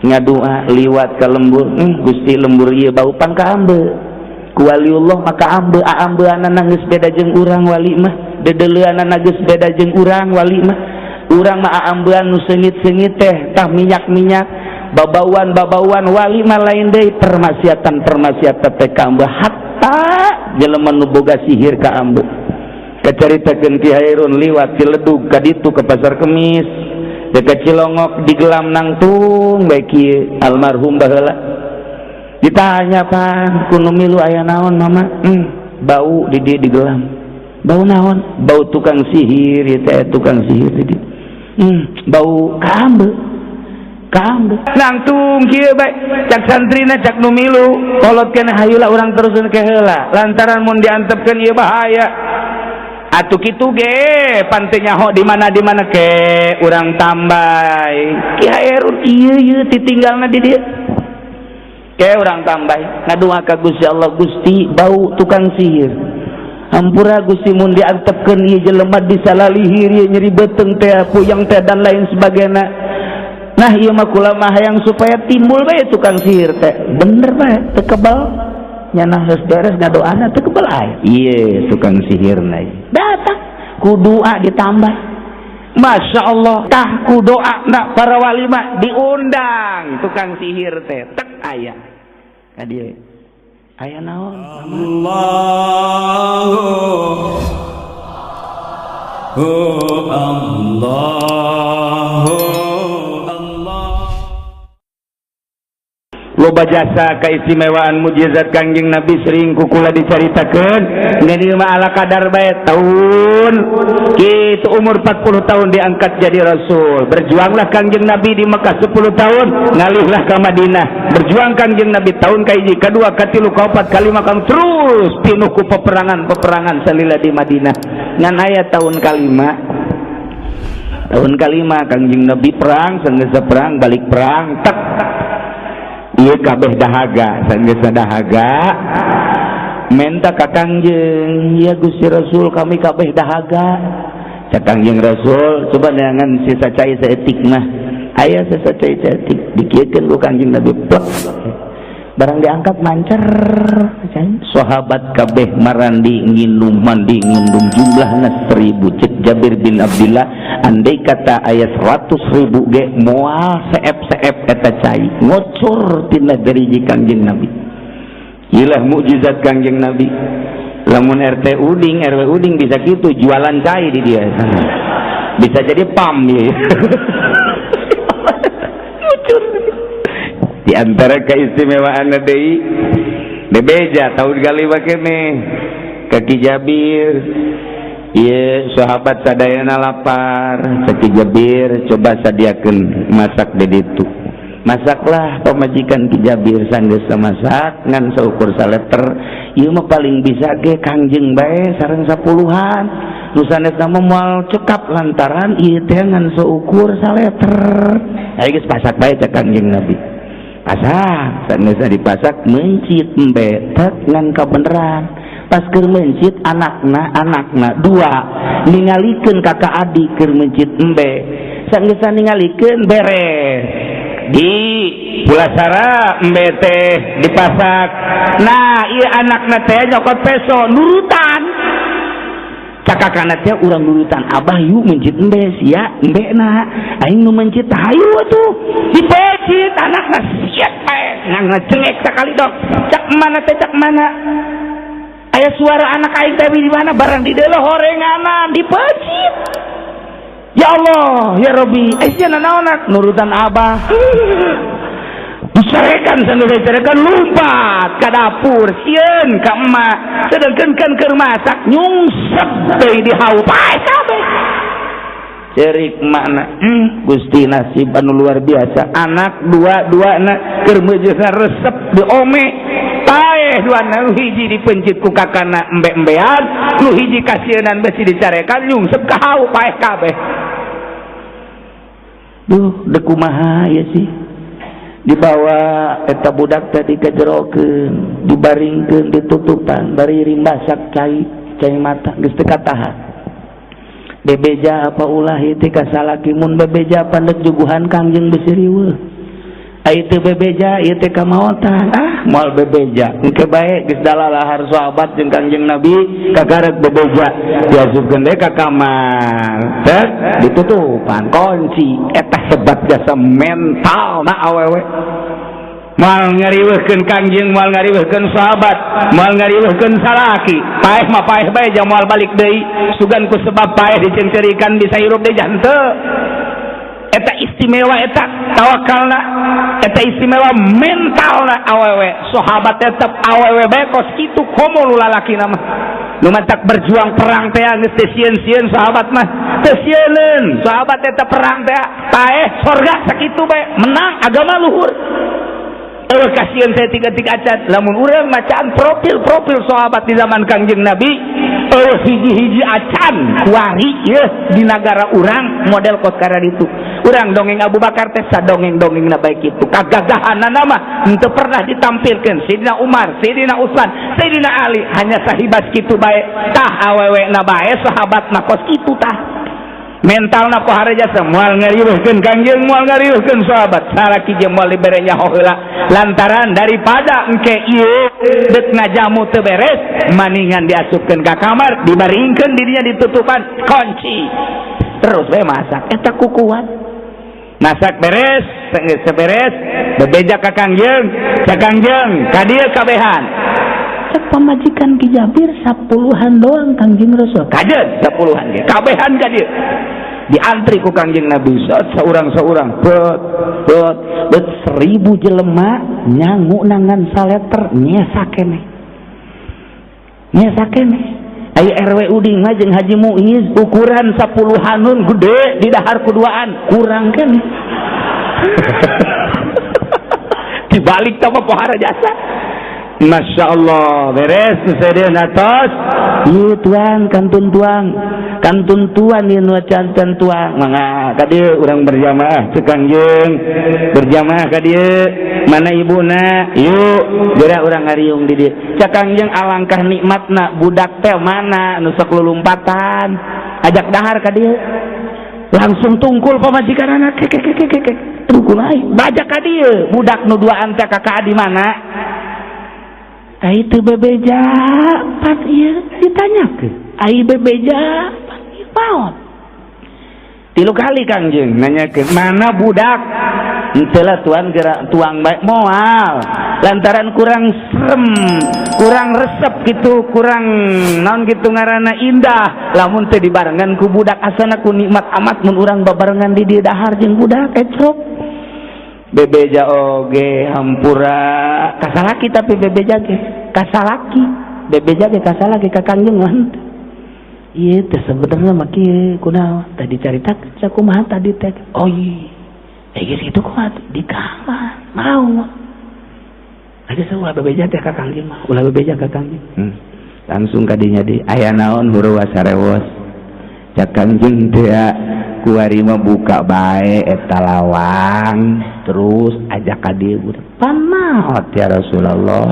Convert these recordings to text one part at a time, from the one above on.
Ngadoa liwat ka lembur, Gusti, lembur ieu bau pan kaambe ku waliullah maka ambe aambeanana geus beda jeung urang. Wali mah dedeleuanana geus beda jeung urang. Wali mah, urang mah aambean nu seungit-seungit teh, tah minyak-minyak, babauan babauan. Wali mah lain deui, permaksiatan permaksiatan teh kaambe, hatta jelema nu boga sihir kaambe. Kacaritakeun Ki Hairun liwat Ciledug ka ditu ke Pasar Kemis dekat Cilongok, digelam nangtung bae kieu almarhum baheula. Ditanya pan ku nu milu, "Aya naon, Mama?" Bau di dieu digelam." "Bau naon?" "Bau tukang sihir ieu teh, tukang sihir di dieu." Bau kaambe, kaambe nangtung kieu bae. Cak santrina, cak nu milu, "Kolot keneh, hayulah urang teruskeun ke heula, lantaran mun diantepkeun ieu bahaya." Atuh kitu ge pan teu nyaho di mana di mana ke urang tambay. Ki Hairun ieu ieu titinggalna di dieu ke urang tambay, ngadua ka Gusti Allah, "Gusti, bau tukang sihir, hampura Gusti, mun diantepkeun ieu jelema disalalihir ieu, nyeri beuteung teh, puyeng teh, dan lain sebagainya. Nah, ieu mah kula mah hayang supaya timbul bae tukang sihir teh." Bener bae, teu kebal nyana. Geus beres ngadoana, teu kebal aya ieu tukang sihirna datang ku doa ditambah. Masya Allah, tah ku doa nak para wali mah diundang tukang sihir teh, tek aya ka dieu. "Aya naon, Mama?" Allahu Allahu Allah. Loba jasa keistimewaan mujizat Kangjeng Nabi sering ku kula dicaritakeun. Ngan ieu mah ala kadar bae. Tahun kitu umur 40 tahun diangkat jadi rasul. Berjuanglah Kangjeng Nabi di Mekah 10 tahun, ngalihlah ke Madinah. Berjuang Kangjeng Nabi tahun kahiji, kedua, katilu, kaopat, kalima, kang terus pinuh ku peperangan-peperangan salila di Madinah. Ngan aya tahun kalima, tahun kalima Kangjeng Nabi perang, sanggeus perang balik perang, tek ieu kabeh dahaga. Sanggeus dahaga, menta ka Kangjeng, "Ya Gusti Rasul, kami kabeh dahaga." Cak Kangjeng Rasul, "Coba neangan sisa cai saeutik." Mah aya sisa cai saeutik, dikieukeun ku Kangjeng Nabi, plek. Barang diangkat, mancer. Sahabat kabeh marandi nginum, mandi nginum, jumlahna 1000. Cek Jabir bin Abdullah, andai kata aya 100.000 ge moal seep-seep eta cai ngocor tina deriji Kangjeng Nabi. Ilah mukjizat Kangjeng Nabi. Lamun RT Uding, RW Uding bisa gitu, jualan cai di dia bisa jadi pam ya. Ngucur. Di antara keistimewaan deui, bebeja tahun kali kene ka Ki Jabir. Ieu sahabat sadayana lapar. Cek Ki Jabir, "Coba sadiakeun masak di ditu." Masaklah pamajikan Ki Jabir. Sanggeus masak ngan saukur saleter. Ieu mah paling bisa ge Kangjeng bae sareng sapuluhan, nu sanesna mah moal cekap lantaran ieu teh ngan saukur saleter. Ayo geus pasak bae, cek Kangjeng Nabi. Pasak. Sanggeus dipasak, mencit embe tek, ngan kabeneran pas keur mencit, anakna, anakna dua ningalikeun kakak adik keur mencit embe. Sanggeus ningalikeun, beres di Pulasara, embe teh dipasak. Nah, ieu anakna teh nyokot peso, nurutan. Cak kakakna teh, "Urang nurutan abah yuk, mencit embe sia, embe na aing nu mencit, hayu atuh." Dipecit anakna, siap bae ngan ngecengek sakali dok. Cak mana teh, "Cak mana aya suara anak aing teh di mana?" Barang di deuleu, horenganan dipecit. "Ya Allah, ya Rabbi, eh sia nanaonan?" "Nurutan abah." Dicarekan. Sambil dicarekan, lompat ke dapur, sieun ka emak. Sedangkan kan keur masak, nyungsep deui di hau, pae kabeh. Cerik makna, Gusti, nasib anu luar biasa, anak dua dua na keur meujeuhna resep diome, paeh dua. Nu hiji dipencit ku kakana embe-embean, nu hiji kasieunan besi dicarekan, nyungsep ka hau, paeh kabeh. Duh, dek kumaha ya sih? Dibawa eta budak tadi kejerokeun, dibaringkeun, ditutupan, bari rimbasak cai cai mata geus teu katahan. Bebeja apa ulah ieu teh ka salaki? Mun bebeja pandek juguhan Kangjeng besi riweuh. Ai teu bebeja ieu teh kamaotan. Ah, moal bebeja. Engke bae geus dalalahar sahabat jeung Kangjeng Nabi kagarek bebeja. Diasupkeun deui ka kamar. Tek ditutupan kunci. Eta hebat jasa mental na awewe. Moal ngariweuhkeun Kangjeng, moal ngariweuhkeun sahabat, moal ngariweuhkeun salaki. Paeh mah paeh bae jang moal balik deui. Sugan ku sebab paeh diceungceurikan bisa hirup deui henteu. Eta istimewa eta tawakalna, eta istimewa mentalna awewe. Sahabat tetep awewe bae kos kitu komo nu lalakina mah. Nu matak berjuang perang teh geus teu sieun-sieun sahabat mah. Teu sieuneun sahabat eta perang teh paeh sorga sakitu bae menang agama luhur. Eueuh kasieun saya tiga-tiga acan. Lamun urang macaan profil-profil sahabat di zaman Kangjeng Nabi, eueuh hiji-hiji acan kuari yeuh di nagara urang model kos kararitu. Urang dongeng Abu Bakar teh sadongeng-dongengna bae kitu. Kagagahanana mah henteu pernah ditampilkeun. Sayyidina Umar, Sayyidina Utsman, Sayyidina Ali hanya sahibas kitu bae. Tah awewena bae sahabatna kos kitu tah. Mentalna pohara jasa moal ngariweuhkeun Kangjeng, moal ngariweuhkeun sahabat. Salaki ge moal dibere nyaho heula lantaran daripada engke ieu deuk ngajamu teu beres maningan diasupkeun ka kamar dibaringkeun dirinya ditutupan kunci terus we masak eta ku kuat masak beres geus beres bebeja ka Kangjeng, ka Kangjeng ka dieu kabehan. Cek pamajikan Ki Jabir 10-an doang Kangjeng Rasul. Kajen 10-an ge kabehan ka dieu. Diantri ku Kangjeng Nabi seorang-seorang bet bet bet 1000 jelema nyangu nangan saleter nyesa keneh. Nyesa keneh. Ai RW Uding mah jeung Haji Muiz ukuran 10-anun gede di dahar kuduaan kurang keneh. Dibalik tah mah pohara jasa. Masya Allah beres sedeun atos. Ieu tuang kantun tuang kantun tuan ieu nu canten tuang mangga ka dieu urang berjamaah cek Kangjeng berjamaah ka dieu mana ibuna yuk geura urang ngariung di dieu cek Kangjeng alangkah nikmatna budak teh mana nu sok lulumpatan ajak dahar ka dieu langsung tungkul pamajikanana kek kek kek kek tungkul aing bajak ka dieu budak nu duaan teh kakak di mana. Ai teu bebeja pan ieu ditanyakeun. Ai bebeja pan ieu maot. 3 kali Kangjeng nanyakeun mana budak. Henteu lah tuan geura tuang bae moal. Lantaran kurang serem, kurang resep gitu, kurang naon gitu ngaranna indah. Lamun teu dibarengan ku budak asana ku nikmat amat mun urang babarengan di dieu dahar jeung budak ecrok. Bebeja oge hampura kasalaki tapi bebeja ge kasalaki bebeja ge kasalaki ka Kangjeng mah henteu. Ieu teh sebenarnya mah kieu kunaon tadi carita sakumaha tadi teh oh iya geus kitu kumaha di kamar mau geus ulah bebeja teh ka Kangjeng mah ulah bebeja ka Kangjeng. Langsung kadinya di aya naon huruwas sarewos cak Kangjeng teh kuari mah buka bae eta lawang terus ajak ka dieu budak pan maot ya Rasulullah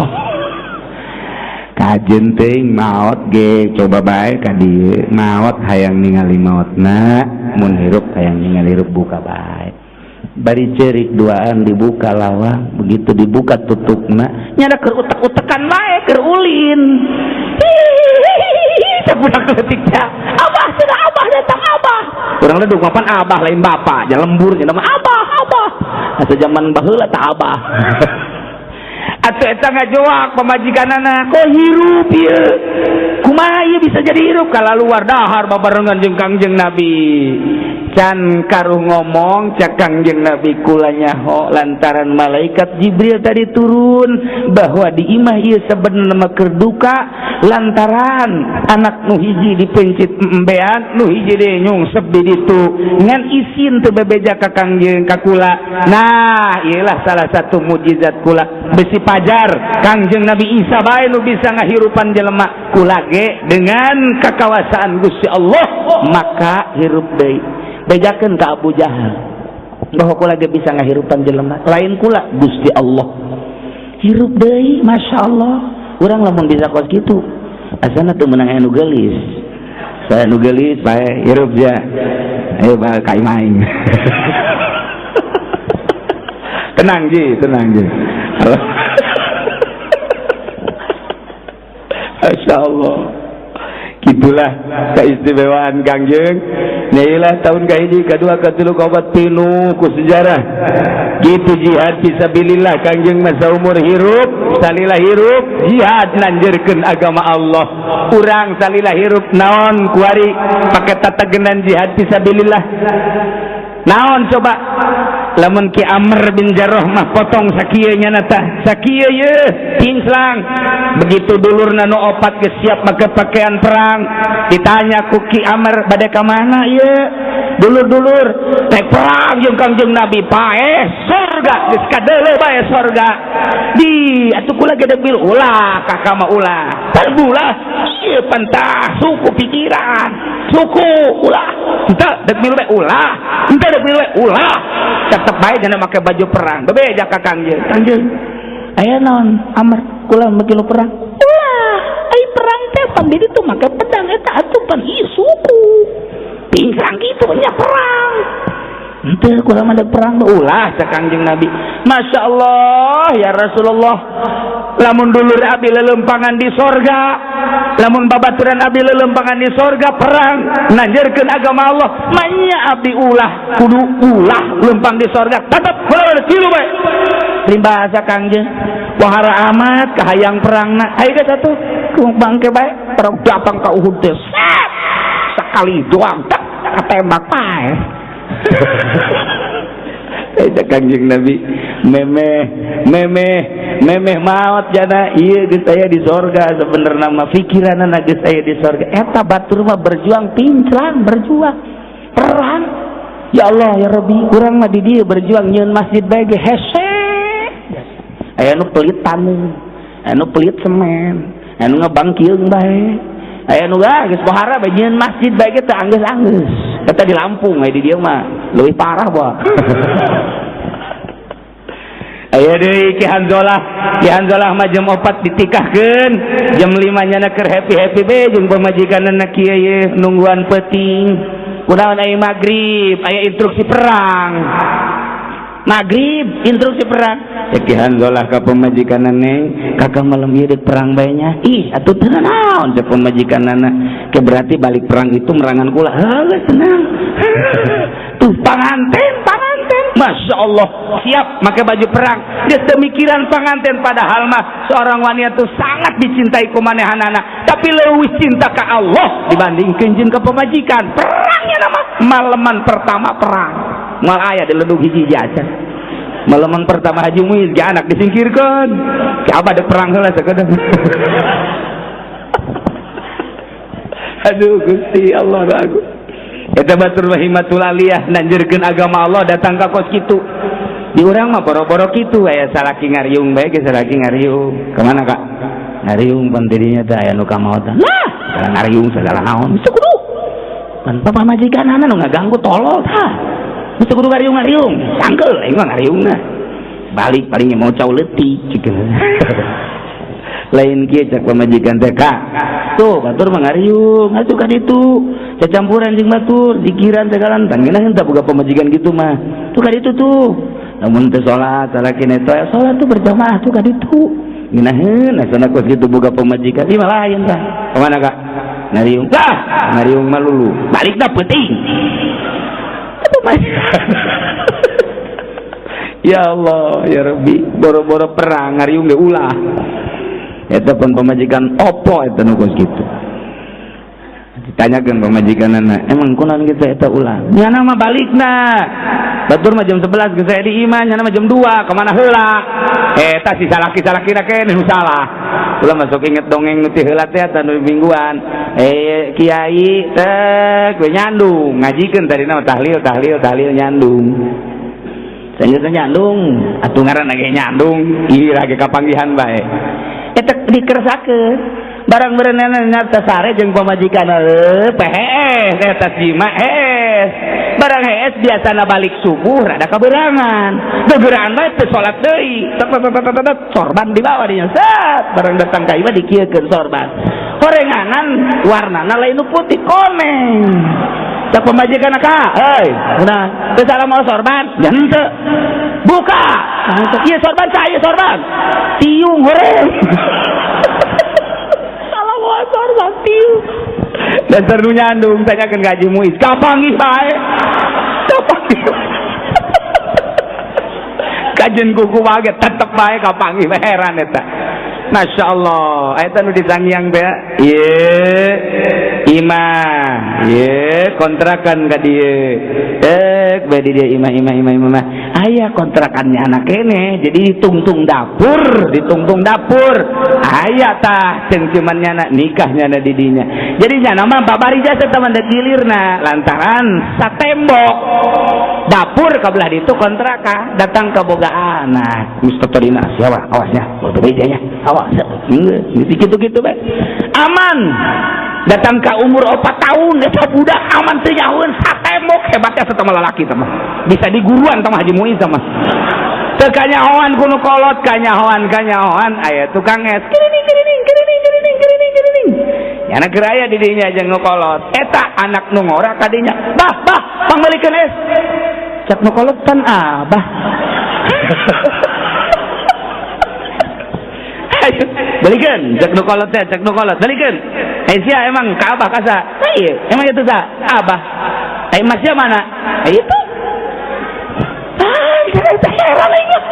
kajen teuing maot ge coba bae ka dieu maot hayang ningali maotna mun hirup hayang ningali hirup buka bae bari ceurik duaan dibuka lawang begitu dibuka tutupna nyada keur utek-utekan bae keur ulin budak leutik teh abah cenah abah datang abah urang teh dukapan abah lain bapak nya lembur nya mah abah abah asa zaman baheula tah abah atuh eta ngajoak pamajikanana kok hirup ieu kumaha ieu bisa jadi hirup kalaluar dahar babarengan jeung Kangjeng Nabi can karuh ngomong cak Kangjeng Nabi kula nyaho lantaran malaikat Jibril tadi turun bahwa di imah ieu sebenarnya mah keur duka lantaran anak nu hiji dipencit embean nu hiji deui nyungsep di ditu ngan isin teu bebeja ka Kangjeng ka kula. Nah ieulah salah satu mujizat kula besi pajar Kangjeng Nabi Isa bae nu bisa ngahirupan jelema kula ge dengan kakawasaan Gusti Allah maka hirup deui. Bejakeun ka Abu Jahal bahwa kula ge bisa ngahirupan jelema lain kula Gusti Allah hirup deui. Masya Allah urang lamun bisa kos kitu asana teu meunang anu geulis saya nu geulis bae hirup ja ayo bae ka imah aing. Tenang ji, tenang ji. Masya Allah. Gitulah keistimewaan Kangjeng. Nailah tahun kahiji, kedua, katilu, kaopat, pinuh ku sejarah. Gitu jihad fisabilillah Kangjeng masa umur hirup, salila hirup jihad nanjerkeun agama Allah. Urang salila hirup naon kuari pake tatagenan jihad fisabilillah. Naon coba lamun Ki Amr bin Jarrah mah potong sakieu nya tah, sakieu ye tingslang. Begitu dulurna nu opat geus siap make pakaian perang, ditanya ku Ki Amr bade ka mana ieu? Dulur-dulur rek perang jeung Kangjeng Nabi paeh surga geus kadeuleu bae surga. Di atuh kula gede bil ulah kakak mah ulah. Terbulah ieu pentah suku pikiran. Suku ulah. Henteu dek milu bae ulah. Henteu dek milu bae ulah. Tetep bae jana make baju perang. Bebeja ka Kangjeng. Kangjeng aya naon Amr kula make lu perang. Ulah, ai perang teh pan di ditu make pedang eta atuh pan ieu suku. Pingsang kitu nya perang. Henteu kula mah perang ulah cak Kangjeng Nabi. Masya Allah ya Rasulullah. Lamun dulur abi lelempangan di sorga, lamun babaturan abi lelempangan di sorga perang nanjerkeun agama Allah, manya abdi ulah kudu ulah lempang di sorga tetep kula tilu bae. Rimbasa Kangjeng wahara amat kahayang perangna. Ayo geus atuh bangke bae perang datang ka Uhud teh sekali doang tak ketembak pae. Eta Kangjeng Nabi memeh memeh memeh maot jana ieu geus aya di sorga sebenarna mah pikiranna geus aya di sorga. Eta batur mah berjuang pinclang berjuang perang. Ya Allah ya Rabbi urang mah di dieu berjuang nyieun masjid bae ge hese. Aya nu pelit taneuh, aya nu pelit semen, aya nu ngebangkieung bae, aya nu geus pohara bae nyieun masjid bae ge teu anggeus-anggeus. Eta di Lampung aya di dieu mah leuwih parah boh. Aya deui Ki Hanzolah, Ki Hanzolah mah jam 4 ditikahkeun, jam 5 nyana keur happy-happy be jeung pamajikanna kieu ye nungguan peuting. Kunaon aya magrib, aya instruksi perang. Magrib instruksi perang. Ya Ki Hanzolah ka pamajikanna neng, kakak malam ieu deuk perang bae nya. Ih, atuh teu naon cek pamajikanna. Ke berarti balik perang itu merangan kula. Heuh, tenang. Tuh panganten, panganten. Masya Allah, siap pakai baju perang. Dia demikian panganten padahal mah seorang wanita tuh sangat dicintai ku manehanana, tapi leuwih cinta ke Allah dibandingkeun jeung ka pamajikan. Perangnya nama malaman pertama perang. Mal aya di ledug hiji acan. Malaman pertama Haji Muiz ge anak disingkirkeun. Ki abah deuk perang heula sakedeung. Aduh Gusti Allah aku. Eta batur himatul aliyah nanjerkeun agama Allah datang ka kos kitu. Di urang mah boro-boro kitu aya salaki ngariung bae ge salaki ngariung. Ka mana Kak? Ngariung pan tidinya teh aya nu kamaotan. Lah, segala ngariung segala naon. Geus kudu. Pan pamajikanana nu ngaganggu tolol tah. Geus kudu ngariung-ngariung. Sangkeul aing mah ngariungna. Balik paling mau cau leutik cik. Lain kieu cak pamajikan teh Kak. Tuh batur mah ngariung atuh ka ditu. Cacampuran jeung batur, zikiran segala tah ngeunah henteu boga pamajikan kitu mah. Tuh ka ditu tuh. Lamun teu salat, salaki eta salat tuh berjamaah tuh ka ditu. Ngeunaheun asana kos kitu boga pamajikan. Ieu mah lain tah. Ka mana Kak? Ngariung. Lah, ngariung mah lulu. Balikna peuting. Ya Allah, ya Rabbi, boro-boro perang ngariung ge ulah. Eta pun pamajikan opo eta nu kos kitu. Ditanyakeun pamajikanana, emang kunaon kitu eta ulah? Nyana mah balikna. Batur mah jam 11 geus aya di imah, nyana mah jam 2 ka mana heula? Eta si salaki-salakina keneh nu salah. Ulah masuk inget dongeng nu ti heula teh eta nu mingguan. Kiai teh we nyandung, ngajikeun tadina mah tahlil tahlil tahlil nyandung. Sanjeunna nyandung, atuh ngaranna ge nyandung, ieu lagi kapanggihan bae. Eta dikeresakeun. Barang berenana nyata sare jeung pamajikan pehees eta jima hees. Barang hees biasana balik subuh rada kaberangan. Gegeraan bae teu salat deui. Sorban dibawa dinya. Set barang datang ka imah dikieukeun sorban. Horenganan warnana lain nu putih koneng. Cak pamajikan ka, heuy, kunaon? Teu salah mau sorban? Ya henteu. Buka. Iya sorban saya sorban. Tiung horeng. Salah mawa sorban tiung. Dasar nu nyandung tanyakeun ka Haji Muiz. Kapanggih bae. Kapanggih. Kajen kuku bae tetep bae kapanggih heran eta. Masya Allah, eta nu disangiang teh. Ieu imah, ieu kontrakan ka dieu. Bae di dieu imah imah imah imah. Aya kontrakannya anak kene, jadi ditungtung dapur, ditungtung dapur. Aya tah cengcuman nyana nikah nyana di dinya. Jadi nyana mah babari jasa teman dek gilirna lantaran satembok dapur ka belah ditu kontrakan datang ke boga anak. Mesti tadina siapa awasnya, waktu nya awas gitu-gitu bae. Aman. Datang ke umur 4 tahun eta budak aman teu nyahoeun satembok hebatnya satama lalaki tah mah. Bisa diguruan tah Haji Muiz mah. Teu kanyahoan ku nu kolot kanyahoan kanyahoan aya tukang es kirining kirining kirining kirining kirining kirining. Nyana keur aya di dinya jeung nu kolot. Eta anak nu ngora ka dinya. Bah bah pangmeulikeun es. Cak nu kolot kan abah. Ayo, balikan, cek nu kolot teh, cek nu kolot, balikan. Eh sia emang ka abah kasa. Ieu, emang itu sa? Abah. Eh masnya mana? Eh itu. Ah, heran aing mah.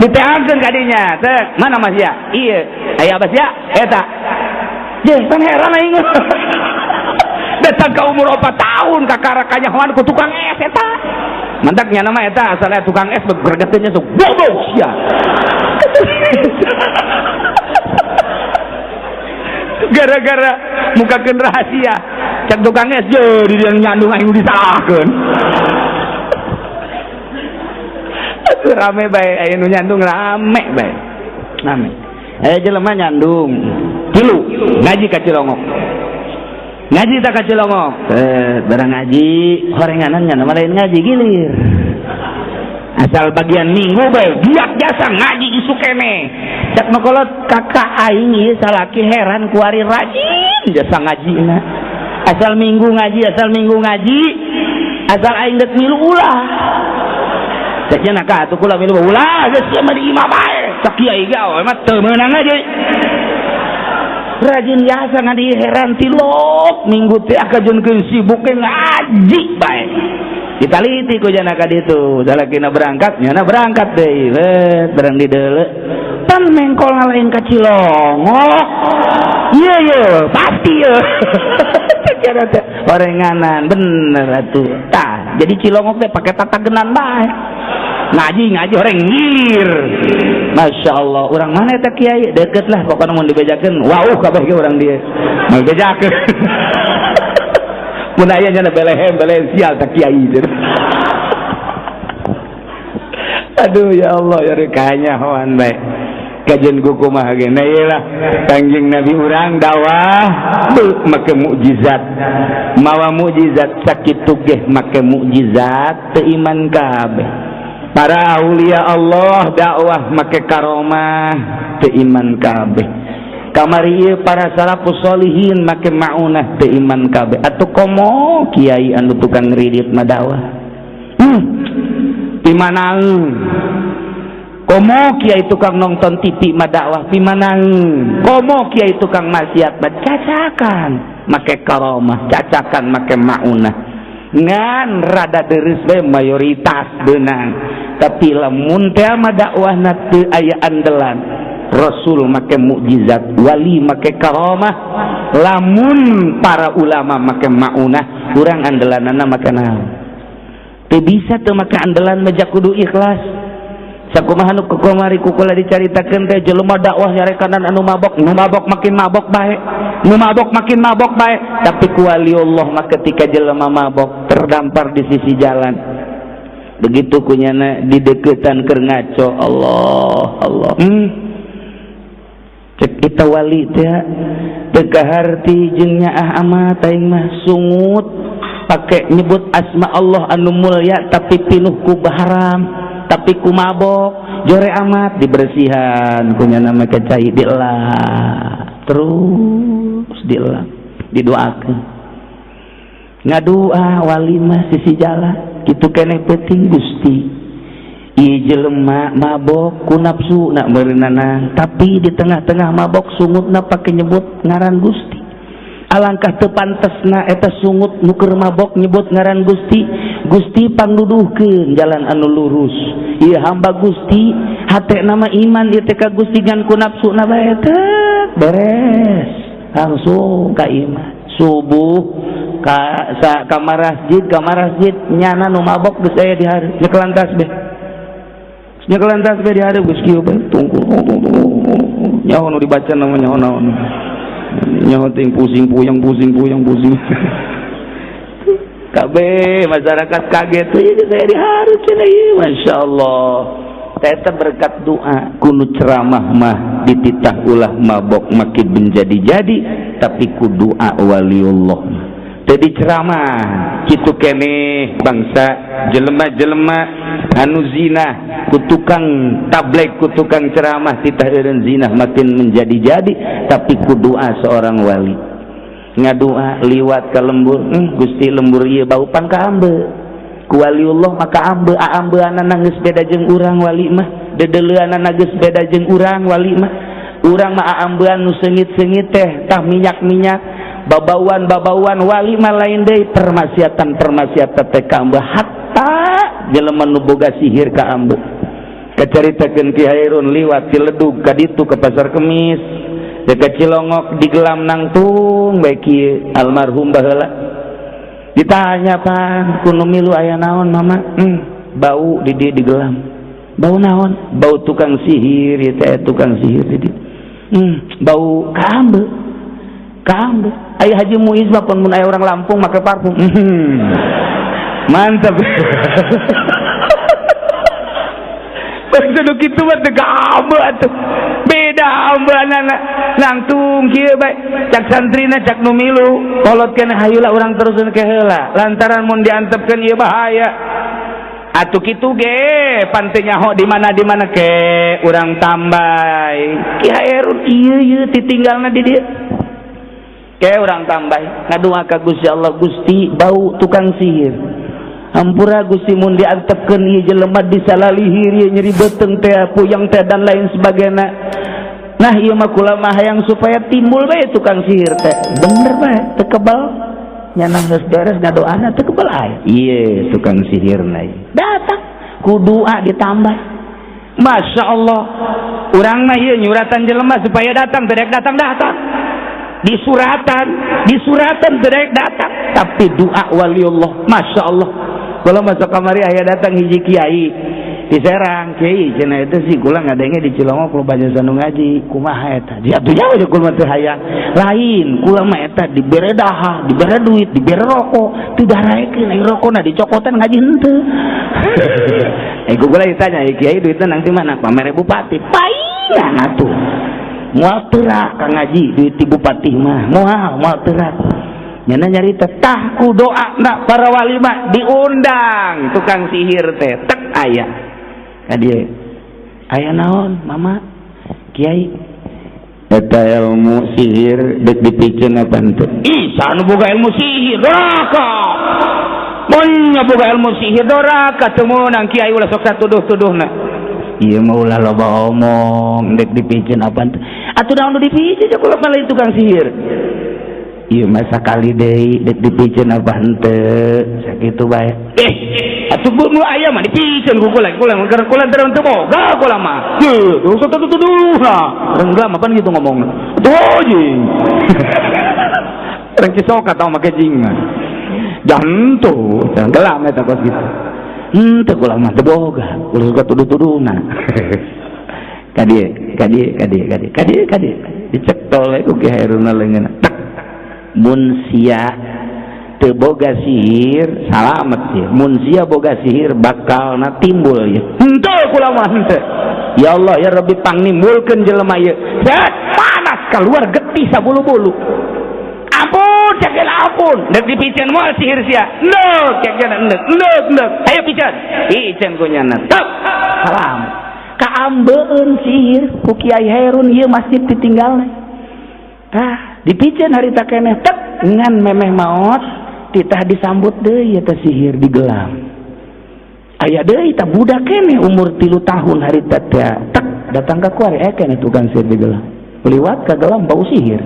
Diteangkeun ka dinya, cek, mana mas ya? Ieu, aya abah sia? Eta. Ye, pan heran aing mah. Datang ka umur 4 tahun kakara kanyahoan ku tukang es eta. Mantak nya nama eta asalnya tukang es gregetnya sok bodoh sia. Gara-gara mukakeun rahasia cek tukang es je di dia nyandung aing disalahkeun. Atuh rame bae aya nu nyandung rame bae. Rame. Aya jelema nyandung tilu ngaji ka Cilongok. Ngaji tak ka Cilongok. Barang ngaji horenganan nya nama lain ngaji gilir. Asal bagian minggu bae giat jasa ngaji isuk kene. Cak nu kolot kakak aing ieu salaki heran kuari rajin jasa ngajina. Asal minggu ngaji, asal minggu ngaji, asal aing deuk milu ulah. Cek nya ka atuh kula milu ulah geus sia mah di imah bae. Cak kiai ge mah teu meunang ngaji. Rajin jasa ngaji heran tilok minggu teh akajeunkeun sibuk ge ngaji bae. Ditaliti ku jana ka ditu, salakina berangkat, nyana berangkat deui, bet barang di deuleu. Pan mengkol ngalain ka Cilongok. Ieu ye, pasti ye. Cara teh orenganan bener atuh. Tah, jadi Cilongok teh pake tatagenan bae. Ngaji ngaji orang ngilir. Masya Allah, orang mana eta kiai? Deket lah pokoknya mun dibejakeun, wauh kabeh ge urang dieu. Mun dibejakeun. Mun aya nya belehem belehem sial tak kiai. Aduh ya Allah ya kanyahoan bae. Kajen ku kumaha ge na ieu lah Kangjeng Nabi urang dakwah make mukjizat. Mawa mukjizat sakitu ge make mukjizat teu iman kabeh. Para aulia Allah dakwah make karomah teu iman kabeh. Kamari ieu para salafus solihin make maunah teu iman kabeh. Atuh komo kiai anu tukang ngridit mah dakwah. Pimanaeun. Komo kiai tukang nonton TV mah dakwah pimanaeun. Komo kiai tukang maksiat mah cacakan make karomah, cacakan make maunah. Ngan rada deres bae mayoritas beunang. Tapi lamun teh mah dakwahna teu aya andelan. Rasul make mukjizat, wali make karomah, lamun para ulama make maunah, urang andelanana make naon? Teu bisa teu make andelan mah kudu ikhlas. Sakumaha nu kukamari kukula dicaritakeun teh jelema dakwah nyarekanan anu mabok, nu mabok makin mabok bae, nu mabok makin mabok bae, tapi ku waliullah mah ketika jelema mabok terdampar di sisi jalan. Begitu kunyana dideketan keur ngaco, Allah Allah. Cek kita wali teh teu kaharti jeung nyaah amat aing mah sungut pake nyebut asma Allah anu mulia tapi pinuh ku haram tapi ku mabok jore amat dibersihan kunyana make cai dielak terus dielak didoakeun ngadua wali mah sisi jalan kitu keneh penting Gusti. Ieu jelema mabok ku nafsu nak meureunana, tapi di tengah-tengah mabok sungutna pake nyebut ngaran Gusti. Alangkah teu pantesna eta sungut nu keur mabok nyebut ngaran Gusti. Gusti, pangnuduhkeun jalan anu lurus. Ieu hamba Gusti hatena mah iman ieu teh ka Gusti, ngan ku nafsuna bae teh beres langsung ka iman. Subuh ka sa kamar masjid, kamar masjid nyana nu mabok geus aya di hareup, nyekelan tasbih, nyekelan tasbih di hareup, geus kieu bae, tunggu nyaho nu dibaca namanya, nyaho naon, nyaho ting pusing puyeng, pusing puyeng pusing. Kabeh masyarakat kaget, ieu saya di hareup cenah ieu. Masya Allah, eta berkat doa. Ku nu ceramah mah dititah ulah mabok makin menjadi-jadi, tapi ku doa waliullah jadi ceramah kitu keneh. Bangsa jelema-jelema anu zina, ku tukang tabligh, ku tukang ceramah titah eureun zina makin menjadi-jadi, tapi ku doa seorang wali ngadua liwat ke lembur, Gusti, lembur ieu bau." Pan kaambe ku waliullah maka ambe aambeanana geus beda jeung urang. Wali mah dedeleuanana geus beda jeung urang. Wali mah, urang mah aambean nu seungit-seungit teh, tah minyak-minyak, babauan-babauan. Wali mah lain deui, permaksiatan-permaksiatan teh kaambe, hatta jelema nu boga sihir kaambe. Kacaritakeun Ki Hairun liwat Ciledug ka ditu ke Pasar Kemis dekat Cilongok, digelam nangtung bae kieu almarhum baheula. Ditanya pan ku nu milu, "Aya naon, Mama?" Bau di dieu digelam." "Bau naon?" "Bau tukang sihir ieu teh, tukang sihir di dieu." Bau kaambe, kaambe. Aya Haji Muiz mah pun mun aya orang Lampung make parfum. Mantap. Bangsa nu kitu mah teu kaambe atuh. Beda ambeanana. Nangtung kieu bae. Cak santrina, cak nu milu, kolot keneh, "Hayulah urang teruskeun ke heula." Lantaran mun diantepkeun ieu bahaya. Atuh kitu ge pan teu nyaho di mana, di mana ke urang tambay. Ki Hairun ieu ieu titinggalna di dieu. Ke urang tambay ngadua ka Gusti Allah, "Gusti, bau tukang sihir. Hampura Gusti mun diantepkeun ieu jelema disalalihir ieu nyeri beuteung teh, puyeng teh, dan lain sebagainya. Nah, ieu mah kula mah hayang supaya timbul bae tukang sihir teh." Bener bae, teu kebal. Nyana geus beres ngadoana, teu kebal aya. Ieu tukang sihirna datang ku doa ditambah. Masya Allah, urang mah ieu nyuratan jelema supaya datang, teu datang datang. Disuratan, disuratan teu datang, tapi doa waliullah, Masya Allah. Kalau masuk kamari aya datang hiji kiai di Serang, "Kiai," cenah, "itu sih kula ngadenge di Cilongok loba jasa nu ngaji, kumaha eta?" Dia atuh jauh kula mah teu hayang. "Lain, kula mah eta dibere dahar, dibere duit, dibere rokok, teu daraekeun, ai rokona dicokotan ngaji henteu." Eh, kula ditanya, "Kiai, duitna nang di mana?" "Pamere bupati." Paingan atuh. Moal terak ka ngaji duit ti bupati mah. Moal, moal terak. Nyana nyarita tah ku doa nak para wali mah diundang tukang sihir teh, tek aya. Ka dieu. "Aya naon, Mama?" "Kiai, eta ilmu sihir dek dipikeun apa henteu?" "Ih, saha nu boga ilmu sihir? Doraka. Mun boga ilmu sihir doraka teu meunang, Kiai, ulah sok satuduh-tuduhna." "Ieu mah ulah loba omong, dek dipikeun apa henteu?" "Atuh naon nu dipikeun, kula mah lain tukang sihir." "Ieu mah sakali deui, dek dipikeun apa henteu?" Sakitu bae. "Eh, atuh nu aya mah dipikeun ku kula, kula keur kula teu boga kula mah." Heuh, sok tuduh nah. Urang gelam apaan gitu ngomongna. Tuh jing. Urang Cisoka tau make jing mah. Jantu, gelam eta kos kitu. "Henteu, kula mah teu boga, ulah suka tuduh-tuduhna." Ka dieu, ka dieu, ka dieu, ka dieu, ka dieu, ka dieu. Dicetol ku Ki Hairuna leungeunna. Tek. Mun sia teu boga sihir, salamet sia. Mun sia boga sihir, bakalna timbul ieu. "Henteu, kula mah henteu. Ya Allah, ya Rabbi, pangnimbulkeun jelema ieu." Set, panas keluar getih sabulu-bulu. "Ampun, cek ampun. Dek dipiceun moal sihir sia?" "Endek," cek cenah, "endek, endek, endek. Ayo piceun." Piceun ku nyana. Tek. Salam. Kaambeun sihir ku Kiai Herun ieu masjid ditinggalna. Tah, dipiceun harita keneh, tek, ngan memeh maot titah disambut deui eta sihir digelam. Aya deui tah budak keneh umur 3 tahun harita teh, tak datang ka kuari, aya keneh tukang sihir di gelang, liwat ka gelang bau sihir,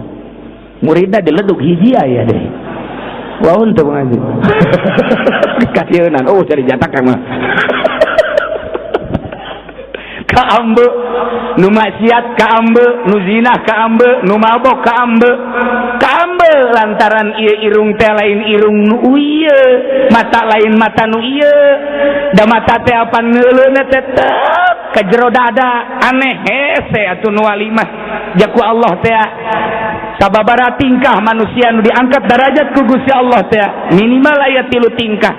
muridna dileduk hiji. Aya deh waun teu ngaji kasieunan, oh cari jatak mah kaambe, nu maksiat kaambe, nu zina kaambe, nu mabok kaambe, kaambe lantaran ieu irung teh lain irung nu ieu, mata lain mata nu ieu, da mata teh apan ngeuleuna tetep ka jero dada. Aneh, hese atuh nu wali mah. Jaku Allah teh sababara tingkah manusia nu diangkat derajat ku Gusti Allah teh minimal aya tilu tingkah,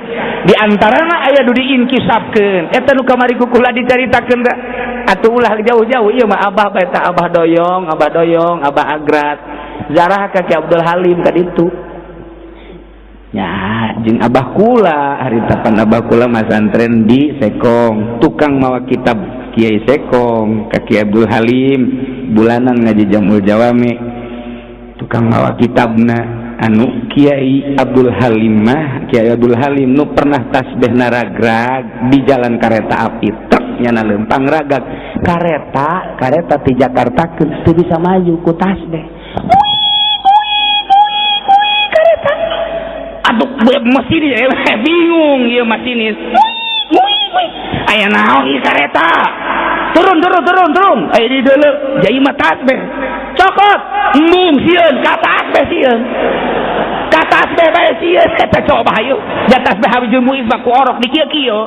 di antarana aya nu diinkisafkeun. Eta nu kamari ku kula dicaritakeun teh. Atuh ulah jauh-jauh, ieu mah abah bae tah, Abah Doyong, Abah Doyong, Abah Agrat zarah ka Ki Abdul Halim ka ditu nya jeung abah kula harita. Pan abah kula masantren di Sekong, tukang mawa kitab Kiai Sekong ka Kiai Abdul Halim, bulanan ngaji Jamul Jawami, tukang mawa kitabna. Anu Kiai Abdul Halim mah, Kiai Abdul Halim nu pernah tasbih naragrag di jalan kereta api, truk nyana lempang ragag kareta, kareta di Jakarta teu bisa maju ku tasbih kareta. Aduh, masinis bingung ieu, masinis aya naon ieu kareta, turun, turun, turun, turun. Aya di deuleu jai mah tasbih cokot, embung sieun ka tasbih, sieun ka tasbih bae sieun eta. Coba hayu ja tasbih habis muiz mah ku orok di kieu-kieu.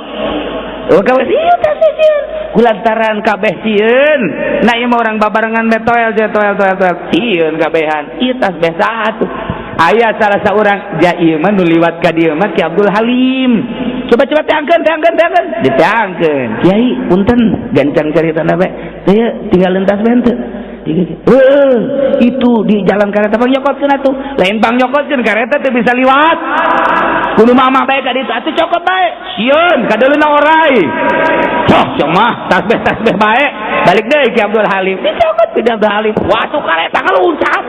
Oh, gawe sieun tasbih sieun kulantaran kabeh sieun. Nah, ieu mah urang babarengan be toel je, toel, toel, toel, sieun kabehan. Ieu tasbih saha tuh? Aya salah seorang ja ieu mah nu liwat ka dieu mah Ki Abdul Halim. Coba, coba teangkeun, teangkeun, teangkeun, diteangkeun. Kiai, punten gancang caritana bae teh, tinggal tasbih henteu? Itu di jalan kereta bang nyokotkeun atuh, lain bang nyokotkeun, kereta teu bisa liwat, kudu mama bae ka ditu atuh, cokot bae, sieun kadeuleuna orai. Cok cok mah tasbih, tasbih bae. Balik deui Ki Abdul Halim, dicokot ku Abdul Halim, waduh, kereta ngaluncat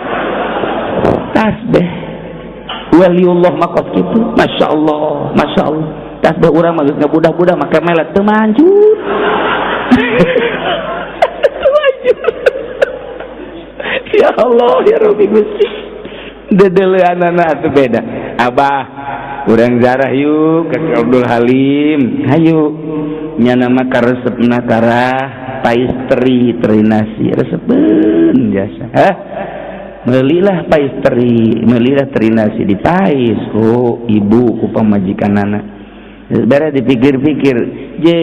tasbih. Waliullah makos kitu, Masya Allah, Masya Allah. Tasbih urang mah geus ngabudah-budah make melet teu manjur, teu manjur. Ya Allah, ya Rabbi Gusti, dedeleanana atuh beda. Abah urang zarah yuk ke Abdul Halim, hayu. Nyana mah karesepna karah pais teri, teri nasi resepeun jasa. Hah, melilah pais teri, melilah teri nasi di pais. Oh, ibu ku pamajikanana beres dipikir-pikir je,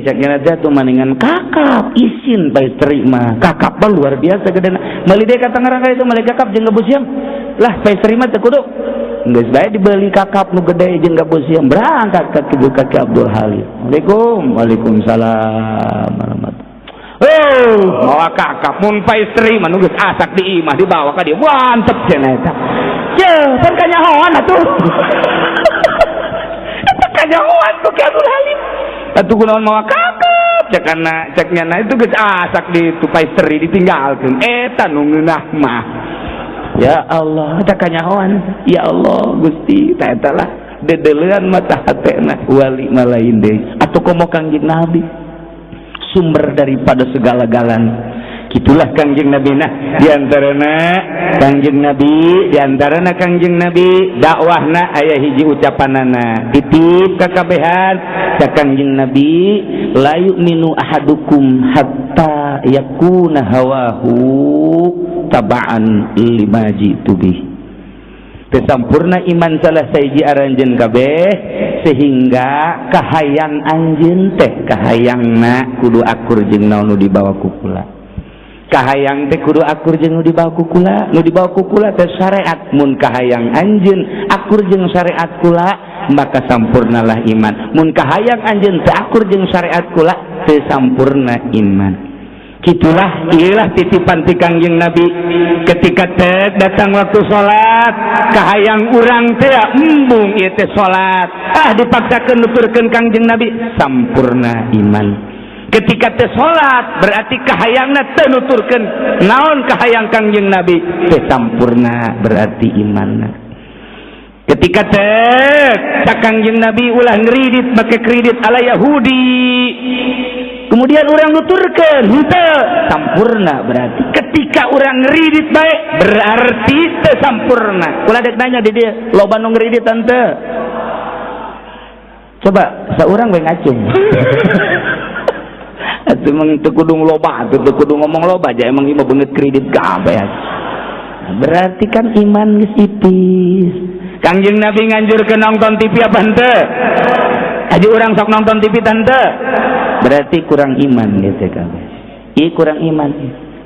cak nyana teh tuh maningan kakap isin, pais teri mah kakap mah luar biasa gedena. Meuli deui ka Tangerang itu, meuli kakap jeung gabus siam lah, pais teri mah teu kudu. Geus bae dibeli kakap nu gede jeung gabus siam, berangkat ka kitu ka Ki Abdul Halim. Assalamualaikum. Waalaikumsalam warahmatullahi. Oh, mawa kakap, mun pais teri mah nu geus asak di imah dibawa ka dieu, mantep cenah eta. Ye, pan kanyahoan atuh. Eta kanyahoan ku Ki Abdul Halim. Atuh kunaon mawa kakap? Cek kana cek nyana itu geus asak di tu pais teri ditinggalkeun. Eta nu ngeunah mah. Ya Allah, eta kanyahoan. Ya Allah, Gusti, ta eta lah dedelean mata hatena wali mah lain deui. Atuh komo Kangjeng Nabi, sumber daripada segala-galanya. Gitulah Kangjeng Nabi. Nah, diantarana Kangjeng Nabi, diantarana Kangjeng Nabi dakwahna aya hiji ucapanana titip kakabehan. Cak Kangjeng Nabi, la yu'minu ahadukum hatta yakuna hawahu taba'an lima jitu bih. Sampurna iman salah sahiji aranjeun kabeh sehingga kahayang anjeun teh, kahayangna kudu akur jeung naon nu dibawa ku kula. Kahayang teh kudu akur jeung nu dibawa ku kula, nu dibawa ku kula teh syariat. Mun kahayang anjeun akur jeung syariat kula, maka sampurnalah iman. Mun kahayang anjeun teu akur jeung syariat kula, teu sampurna iman. Gitulah, inilah titipan ti Kangjeng Nabi. Ketika teh datang waktu salat, kahayang urang teh embung ieu teh salat, ah, dipaksakeun nuturkeun Kangjeng Nabi, sampurna iman. Ketika teh salat berarti kahayangna teu nuturkeun naon kahayang Kangjeng Nabi, teh sampurna berarti imanna. Ketika teh Kangjeng Nabi ulah ngeridit make kredit ala Yahudi, kemudian urang nuturkeun henteu sampurna. Berarti ketika urang ngeridit baik, berarti teu sampurna. Kula dek nanya di dieu, loba nu ngeridit henteu? Coba seorang we ngacung. Atuh emang teu kudu loba atuh, teu kudu ngomong loba aja. Emang ieu mah beungeut kredit kabeh. Berarti kan iman geus ipis. Kangjeng Nabi nganjurkeun nonton TV apa henteu? Haji, urang sok nonton TV tante? Berarti kurang iman gitu kabeh. Ieu kurang iman.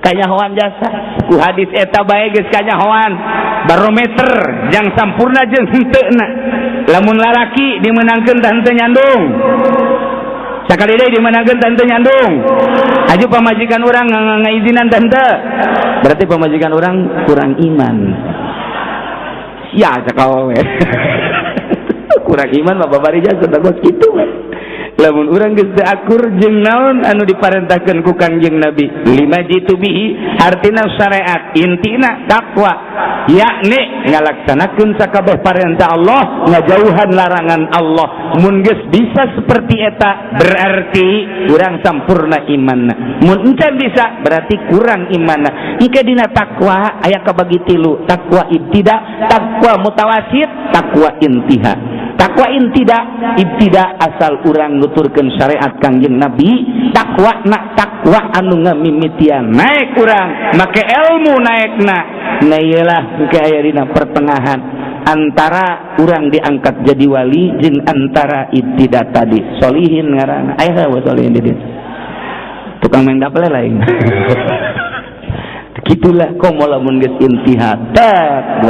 Kanyahoan jasa ku hadis eta bae geus kanyahoan barometer yang sampurna jeung henteuna. Lamun lalaki dimenangkeun tah henteu nyandung, sakali deui dimenangkeun tah henteu nyandung. Aju pamajikan urang ngaizinan tah henteu? Berarti pamajikan urang kurang iman ya. Cakap we kurang iman mah babari jasa kos kitu we. Lamun urang geus teu akur jeung naon anu diparentahkeun ku Kangjeng Nabi, lima jitu bihi, artina syariat, intina takwa, yakni ngalaksanakeun sakabeh parentah Allah, ngajauhan larangan Allah. Mun geus bisa seperti eta, berarti urang sampurna imanna. Mun encan bisa, berarti kurang imanna. Engke dina takwa aya kabagi tilu: takwa ibtida, takwa mutawasit, takwa intiha. Takwa ibtida, ibtida asal urang nuturkeun syariat Kangjeng Nabi. Takwa nak takwa anu ngamimitian naik urang make ilmu naikna. Nah, iyalah, engke aya dina pertengahan antara urang diangkat jadi wali jeung antara ibtida tadi, solihin ngaranna. Aya wa solihin di dieu? Tukang main dapel lain. Gitulah komo lamun geus intiha tak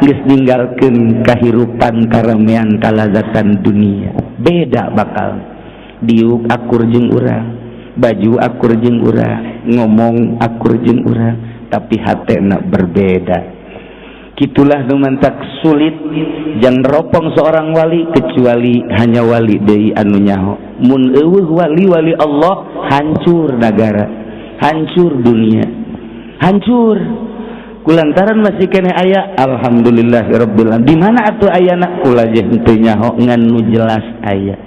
geus ninggalkeun kahirupan, karamean, kalazatan dunia, beda. Bakal diuk akur jeung urang, baju akur jeung urang, ngomong akur jeung urang, tapi hatena berbeda. Gitulah nu mantak sulit jang ropong seorang wali, kecuali hanya wali deui anu nyaho. Mun euweuh wali-wali Allah, hancur negara, hancur dunia, hancur. Kulantaran masih kene aya, alhamdulillahirabbil alamin. Di mana atuh ayana? Kula je henteu nyaho, ngan nu jelas aya.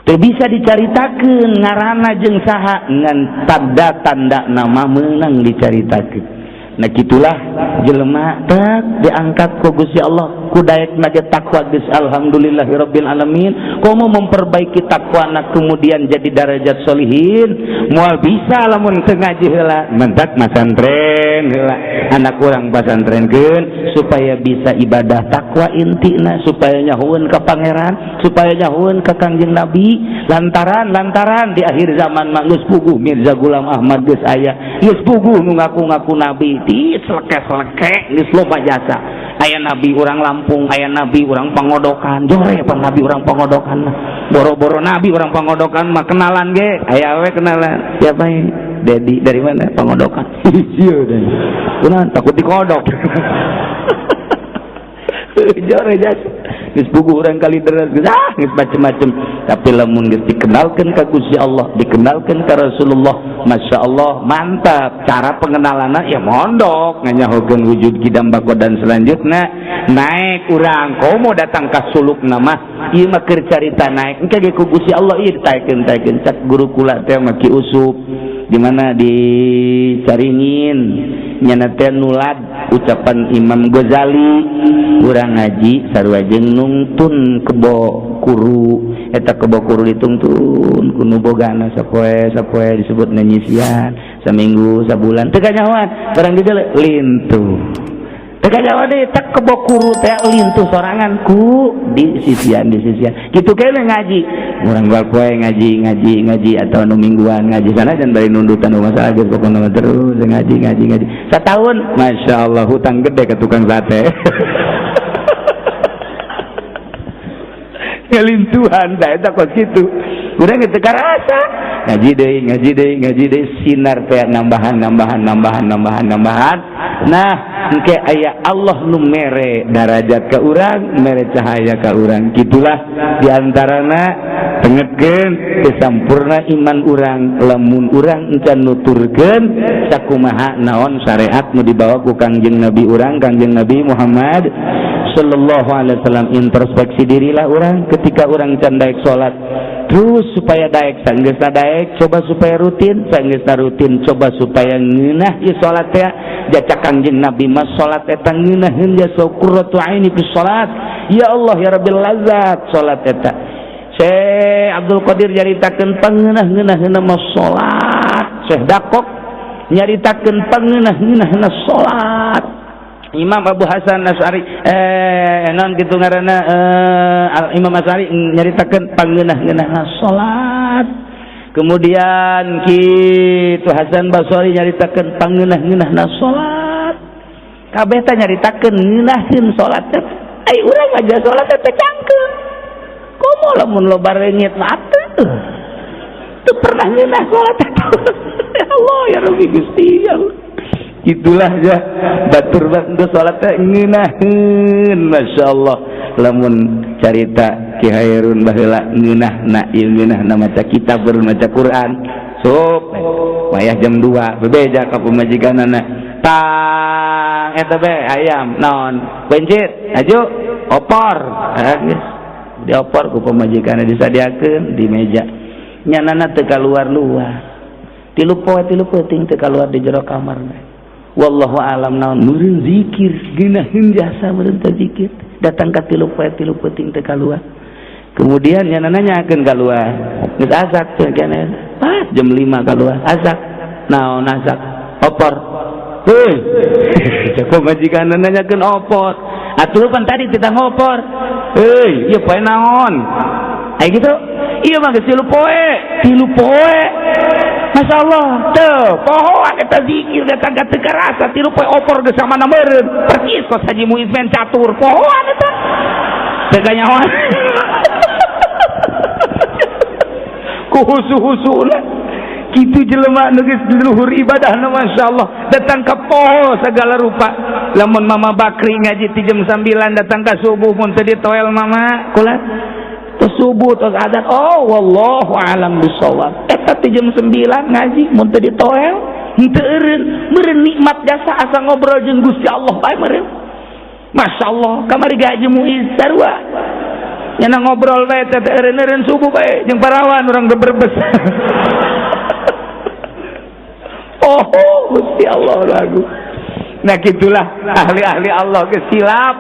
Teu bisa dicaritakeun ngaranna jeung saha, ngan tanda-tanda nama meunang dicaritakeun. Nah, gitulah jelema tak diangkat ku Gusti Allah, ku daek ge takwa geus alhamdulillahirabbil alamin. Komo memperbaiki takwana, kemudian jadi darajat solihin, moal bisa lamun teu ngaji heula. Mentak masantren heula, anak urang pasantrenkeun supaya bisa ibadah takwa intina, supaya nyahueun ka pangeran, supaya nyahueun ka Kangjeng Nabi. Lantaran lantaran di akhir zaman mah geus puguh Mirza Ghulam Ahmad geus aya, geus puguh nu ngaku-ngaku nabi ti seleke-seleke, geus loba jasa. Aya nabi urang Lampung, aya nabi urang Pangodokan. Jore pan nabi urang Pangodokan mah, boro-boro nabi urang Pangodokan mah, kenalan ge aya we. Kenalan, siapa ini? Dedi. Dari mana? Pangodokan. Iya deh. Kunaon takut dikodok? Jore jasa geus puguh urang kali deras geus, ah, geus macem-macem. Tapi lamun geus dikenalkeun ka Gusti Allah, dikenalkeun ka Rasulullah, Masya Allah, mantap. Cara pengenalanna ya mondok, nganyahokeun wujud kidam bako dan selanjutnya, naik urang. Komo datang ka suluk nama ieu mah keur carita naik. Engke ge ku Gusti Allah ieu ditaekeun taekeun. Cak guru kula teh mah Ki Usup, di mana di Caringin, nyana teh nulad ucapan Imam Ghazali. Urang ngaji sarua jeung nungtun kebo kuru. Eta kebo kuru ditungtun ku nu bogana sapoe sapoe, disebut nyisian saminggu sabulan teu kanyahoan. Barang di lintuh, teu kanyahoan deui. Tak kebo kuru teh lintuh sorangan ku di sisian, di sisian kitu. Kene ngaji urang bal poe, ngaji ngaji ngaji atau nu mingguan ngaji sana dan bari nundutan masalah geus, pokona terus ngaji ngaji ngaji. Setahun, Masya Allah, hutang gede ke tukang sate. Ngelintuhan saya takut gitu. Udah gitu karasa ngaji deui, ngaji deui, ngaji deui, sinar teh nambahan nambahan nambahan nambahan nambahan. Nah, engke aya Allah nu mere darajat ke urang, mere cahaya ke urang. Gitulah diantarana tengetkeun kesampurna iman urang lamun urang encan nuturkeun sakumaha naon syariat nu dibawa ku Kangjeng Nabi urang, Kangjeng Nabi Muhammad. sallallahu alaihi wasallam. Introspeksi dirilah urang ketika urang can daek salat, terus supaya daek. Sanggeusna daek, coba supaya rutin. Sanggeusna rutin, coba supaya ngeunah ieu salat teh. Jasa Kangjeng Nabi mah salat eta ngeunaheun jasa, qurratu aini fi salat. Ya Allah ya Rabbil, lazat salat eta. Syekh Abdul Qadir nyaritakeun pangeunah-ngeunaheunna mah salat. Syekh Dakok nyaritakeun pangeunah-ngeunaheunna salat. Imam Abu Hasan Asy'ari, non kitu ngaranna, Imam Asy'ari nyaritakeun pangeunah-ngeunaheunna salat. Kemudian kitu Hasan Basri nyaritakeun pangeunah-ngeunaheunna salat. Kabeh teh nyaritakeun ngeunaheun salat teh. Ai urang aja salat teh cangkeung. Komo lamun loba reungit mah atuh teu pernah ngeunah salat. Ya Allah ya Rabbi, Gusti ya Allah. Itulah ya, batur bantu salat teh ngeunaheun, masyaallah. Lamun carita Ki Hairun baheula ngeunahna ieu, ngeunahna maca kitab, maca Quran. Sok wayah jam 2 bebeja ka pamajikanana, tang eta be ayam naon, pencit aju opor. Geus diopor ku pamajikanna, disadiakeun di meja. Nyanana teu kaluar-luar 3 poe 3 peuting, teu kaluar di jero kamar. Wallahu alam naon, meureun zikir ngeunaheun jasa, meureun teh zikir. Datang ka 3 poe 3 peuting teu kaluar. Kemudian nyanana nyakeun kaluar, geus azak teh keneh. Pas jam 5 kaluar, azak naon, azak opor. Heuy, cek pamajikan nanyakeun opor. Atuh pan tadi kita ngopor. Heuy, ieu poe naon? Ai gitu. Ieu mah geus 3 poe, 3 poe. Masya Allah, teu pohoan eta zikir datang ka teu karasa 3 poe opor geus samana meureun. Percis kos Haji Muiz main catur, pohoan eta. Teu kanyahoan. Ku husu-husuna. Kitu jelema nu geus luhur ibadahna, masyaallah, datang ka poho segala rupa. Lamun Mama Bakri ngaji ti jam 9 datang ka subuh, mun teu ditoel mama kula tos subuh, tos adzan. Oh, wallahu alam bisawab. Eta ti jam 9 ngaji, mun teu ditoel henteu eureun meureun nikmat jasa, asa ngobrol jeung Gusti Allah bae meureun. Masyaallah, kamari ge Haji Muiz sarua nyana ngobrol bae teh, eureun-eureun subuh bae jeung parawan urang berbes. Oh, Gusti Allah lagu. Nah, gitulah ahli-ahli Allah geus silap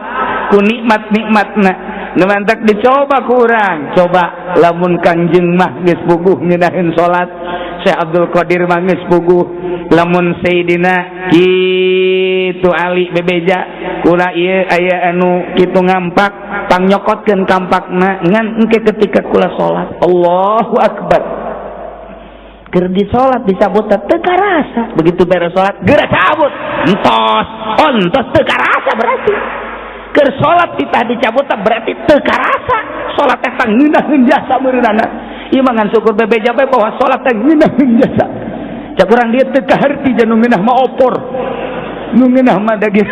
ku nikmat-nikmatna. Nu mantak dicoba ku urang. Coba lamun Kangjeng mah geus puguh ngeunaheun salat, Syekh Abdul Qadir mah geus puguh, lamun Sayyidina kitu Ali bebeja kula ieu aya anu kitu ngampak, pangyokotkeun kampakna ngan engke ketika kula salat, Allahu akbar. Keur di salat disabut teu karasa. Begitu beres salat geura cabut, entos. Oh, entos teu karasa berarti. Keur salat titah dicabut berarti teu karasa. Salat teh ngeunaheun jasa meureunana. Ieu mah ngan syukur bebeja bae bahwa salat teh ngeunaheun jasa. Cak urang dieu teu kaharti nu ngeunah mah opor, nu ngeunah mah daging.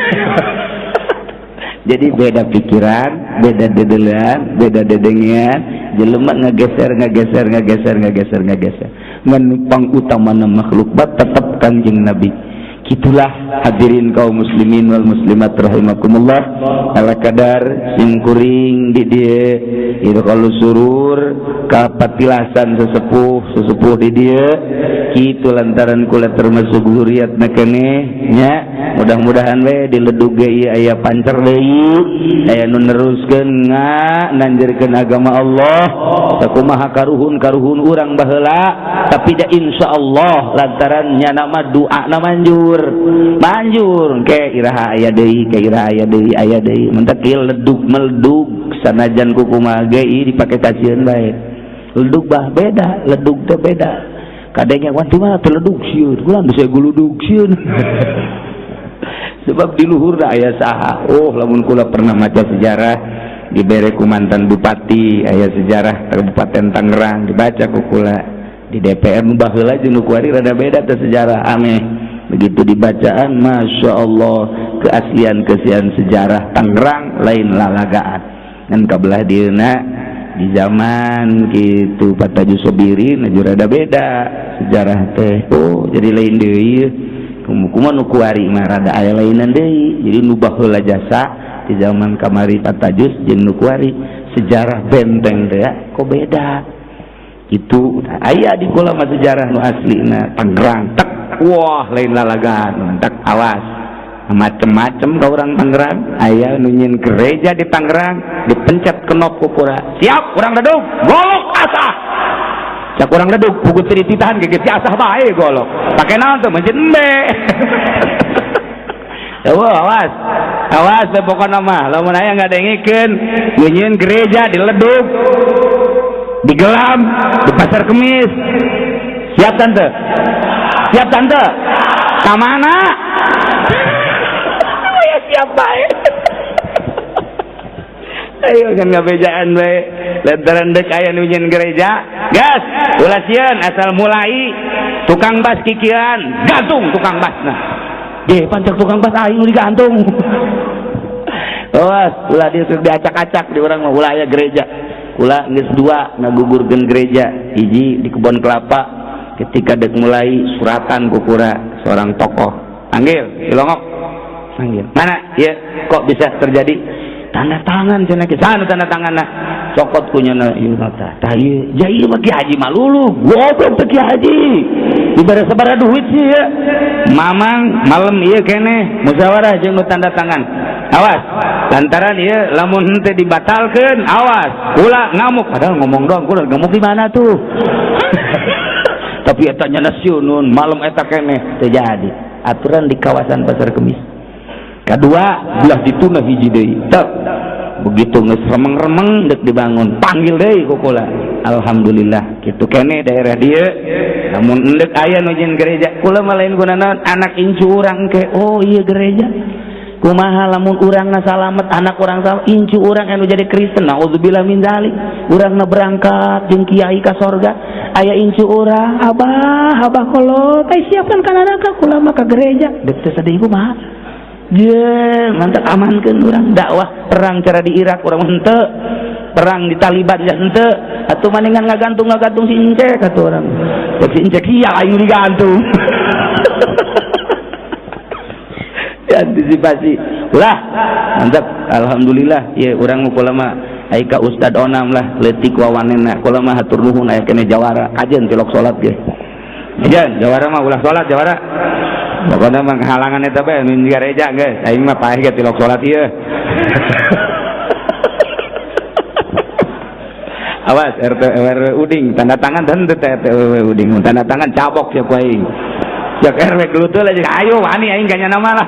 Jadi beda pikiran, beda dedelean, beda dedengean, jelema ngageser, ngageser, ngageser, ngageser, ngageser. Ngan pang utamana makhluk bat tetep Kangjeng Nabi. Gitulah hadirin kaum muslimin wal muslimat rahimakumullah. Ala kadar simkuring di dieu itu kalau surur kapatilasan sesepuh sesepuh di dieu kitu, lantaran kula termasuk zuriat keneh nya. Mudah-mudahan we di ledug ge ieu aya pancer deui, aya nu neruskeun nanjerkeun agama Allah. Sakumaha karuhun-karuhun urang baheula, tapi da insyaallah lantaran nya nama doa na manjur manjur, ke iraha aya deui, ke iraha aya deui, aya deui. Mentak ieu ledug meledug sanajan kukumaha ge ieu dipake kasieun bae. Ledug bah beda, ledug teh beda. Kadangnya wah di mana teh ledug sieun, kula bisa guludug sieun. Sebab di luhur da aya saha. Oh, lamun kula pernah maca sejarah dibere ku mantan bupati, aya sejarah Kabupaten Tangerang dibaca ku kula di DPR nu baheula jeung nu kuari rada beda teh sejarah aneh. Begitu dibacaan, masya Allah, keaslian keaslian sejarah Tangerang lain lalagaan. Ngan kabelah dieuna di zaman gitu Pataju Sobirin aju rada beda sejarah teh. Oh, jadi lain deui. Kumaha nu kuari mah rada aya lainan deui. Jadi nu baheula jasa. di zaman kamari patajus jeung nu kuari sejarah benteng teh kok beda itu aya di kula mah sejarah nu aslina Tangerang tek wah lain lalagan tek awas macem-macem ka urang Tangerang aya nu nyieun gereja di Tangerang dipencet kenop ku kura siap urang ledug golok asah cak urang ledug pugut teu dititahan geus asah bae golok pake naon tuh mencet embe. Wah, awas awas teh pokona mah lamun aya ngadengikeun nyieun gereja diledug digelam di Pasar Kemis siap tante siap tante ka mana ya siap bae ayo kan ngabejaan bae lantaran dek aya nu nyieun gereja gas ulah sieun asal mulai tukang bas kikiran gantung tukang basna deh pancak tukang bas aing nu digantung. Awas ulah diacak-acak di urang mah ulah aya gereja ulah geus dua ngagugurkeun gereja hiji di kebon kelapa ketika dek mulai suratan kukura seorang tokoh panggil cilongok panggil mana ya kok bisa terjadi tanda tangan cenah ke sana tanda tanganna cokot ku nya ieu nota tah ieu ja ieu mah Ki Haji malulu goblok teh Ki Haji dibere sabaraha duit sih ya mamang malam ieu keneh musyawarah jeung nu tanda tangan awas lantaran ieu lamun henteu dibatalkeun awas ulah ngamuk padahal ngomong doang kula ngamuk di mana tuh tapi eta nya siunun malam eta keneh teu jadi aturan di kawasan Pasar Kemis kedua belah dituna hiji deui tek begitu geus remeng-remeng deuk dibangun panggil deui ku kula alhamdulillah kitu keneh daerah dieu lamun endek aya nu nyieun gereja kula mah lain gunana anak incu urang ke oh ieu gereja kumaha lamun urangna salamet anak urang salamet incu urang anu jadi Kristen naudzubillah min dzalik urangna berangkat jeung kiai ka sorga aya incu urang abah abah kolot ai siapkan ka neraka kula mah ka gereja deuk teu sedih kumaha ye mantap amankeun urang dakwah perang cara di Irak urang henteu perang di Taliban ya henteu atuh maningan ngagantung-ngagantung si Incek atuh urang si Incek iya aing digantung. Antisipasi ulah mantap alhamdulillah ya urang kula mah ai ka Ustad Onam lah leutik wawanena kula mah hatur nuhun aya keneh jawara kajen tilok salat ge kajen jawara mah ulah salat jawara pokona mah halangan eta bae nu gereja geus aing mah paeh ge tilok salat ieu. Awas RT RW Uding tanda tangan dan RT RW Uding tanda tangan cabok ya ku aing jak RW gelutul aja ayo wani aing ganya nama lah.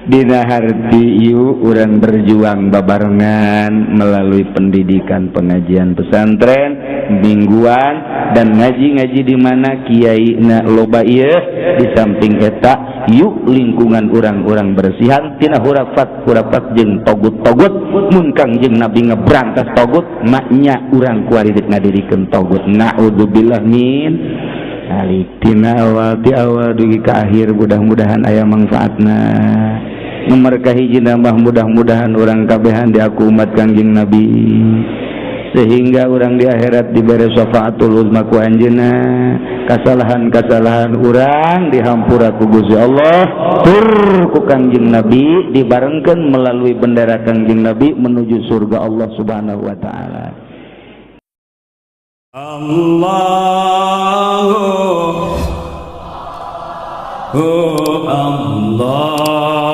Dina harti ieu urang berjuang babarengan melalui pendidikan pengajian pesantren mingguan dan ngaji-ngaji di mana kiai na loba ieu di samping eta yuk lingkungan urang-urang bersihan tina hurafat-hurafat jeung togut-togut mun Kangjeng Nabi ngebrantas togut maknya urang kuari deuk ngadirikeun togut naudzubillah min alik tina awal ti awal dugi ka akhir mudah-mudahan aya manfaatna nomor kahiji nambah mudah-mudahan urang kabehan diaku umat Kangjeng Nabi sehingga urang di akhirat diberi syafaatul uzma ku anjeunna kasalahan-kasalahan urang dihampura ku Gusti Allah tur ku Kangjeng Nabi dibarengkeun melalui bendera Kangjeng Nabi menuju surga Allah Subhanahu wa taala. Allahu Allah.